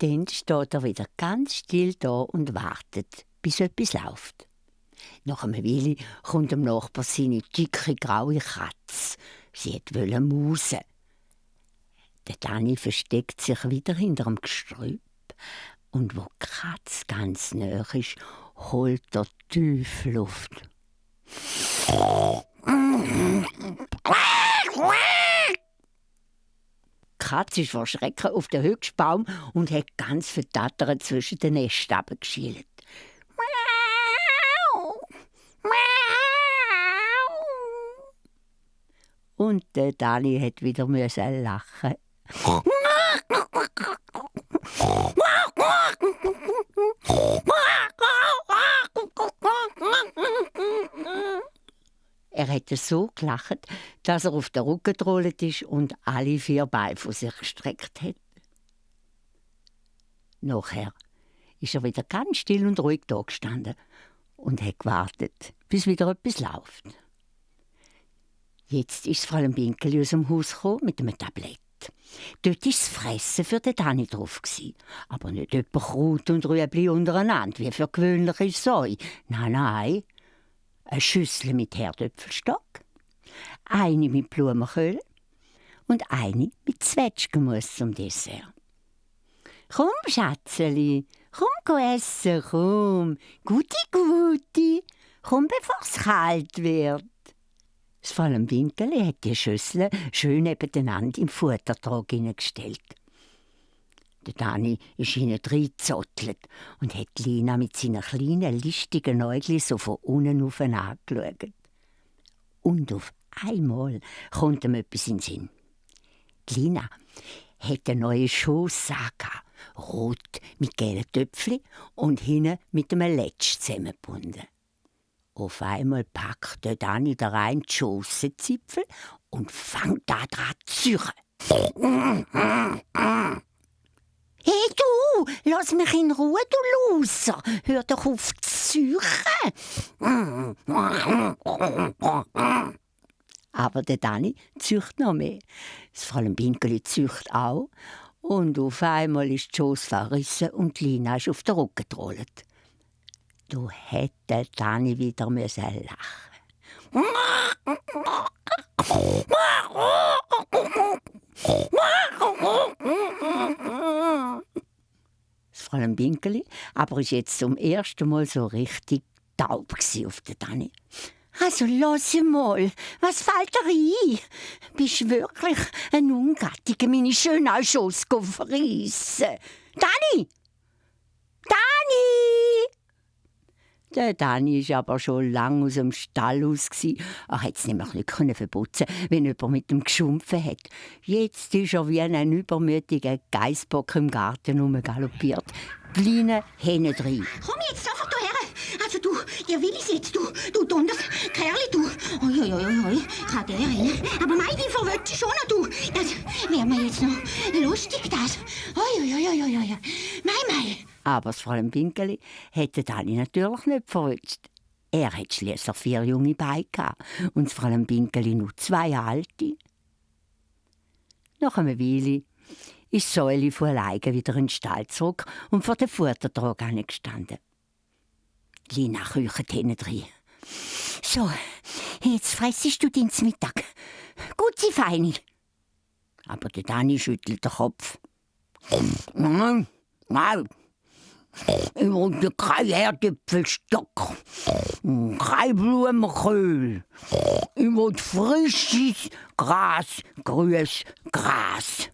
Dann steht er wieder ganz still da und wartet, bis etwas läuft. Nach einer Weile kommt dem Nachbar seine dicke, graue Katze. Sie wollte mausen. Der Dani versteckt sich wieder hinter dem Gestrüpp. Und wo die Katze ganz nahe ist, holt er tief Luft. Die Katze ist vor Schrecken auf den höchsten Baum und hat ganz verdattert zwischen den Neststaben geschielt. Und der Dani hat wieder lachen. Er hat so gelacht, dass er auf den Rücken gerollt ist und alle 4 Beine von sich gestreckt hat. Nachher ist er wieder ganz still und ruhig da gestanden und hat gewartet, bis wieder etwas läuft. Jetzt ist Frau Binkeli aus dem Haus gekommen mit einem Tablett. Dort war das Fressen für den Dani drauf. Aber nicht etwa Kraut und Rüebli untereinander, wie für gewöhnliche Säue. Nein. Eine Schüssel mit Herdöpfelstock, eine mit Blumenkohl und eine mit Zwetschgenmus zum Dessert. «Komm, Schatzeli, komm essen, komm. Guti, komm, bevor es kalt wird.» Das Fallenbinkeli hat die Schüssel schön nebeneinander im Futtertrog hineingestellt. Der Dani ist hineingezottelt und hat Lina mit seinen kleinen, listigen Äuglein so von unten auf ihn angeschaut. Und auf einmal kommt ihm etwas in den Sinn. Die Lina hat eine neue Schossacke, rot mit gelben Töpfchen und hinten mit einem Letsch zusammengebunden. Auf einmal packt der Dani da rein die Schossenzipfel und fängt da dran zu ziehen. «Hey du, lass mich in Ruhe, du Loser! Hör doch auf zu ziehen!» Aber der Dani zieht noch mehr. Das Fallenbinkeli zieht auch. Und auf einmal ist die Schoss verrissen und die Lina ist auf den Rücken gerollt. Da hätte der Dani wieder lachen. Das Fräulein Binkeli aber ist jetzt zum ersten Mal so richtig taub auf den Dani. «Also, lass mal, was fällt dir ein? Bist du wirklich ein Ungattiger, meine schöne Schoss verreissen? Dani! Dani!» Der Dani war aber schon lange aus dem Stall raus. Er konnte es nämlich nicht verputzen, wenn jemand mit ihm geschumpfen hat. Jetzt ist er wie ein übermütiger Geissbock im Garten rumgaloppiert. Die Line hinten drin. «Komm jetzt sofort her! Also du, der will es jetzt, du donners Kerli, du! Oi, kann der rein? Aber mei, die verwötscht schon noch, du! Das wäre mir jetzt noch lustig, das! Oi, mei! Aber das Fräulein Binkeli hätte Dani natürlich nicht verwünscht. Er hat schliesslich 4 junge Beine gehabt und das Fräulein Binkeli nur 2 alte. Nach einer Weile ist Säuli von alleine wieder in den Stall zurück und vor dem Futtertrog gestanden. Lina küchert hinten drin. «So, jetzt fressest du dein Mittag. Gute Feine!» Aber der Dani schüttelt den Kopf. «Nein! Ich will keinen Herdöpfelstock, kein Blumenkohl. Ich will frisches Gras, grünes Gras.»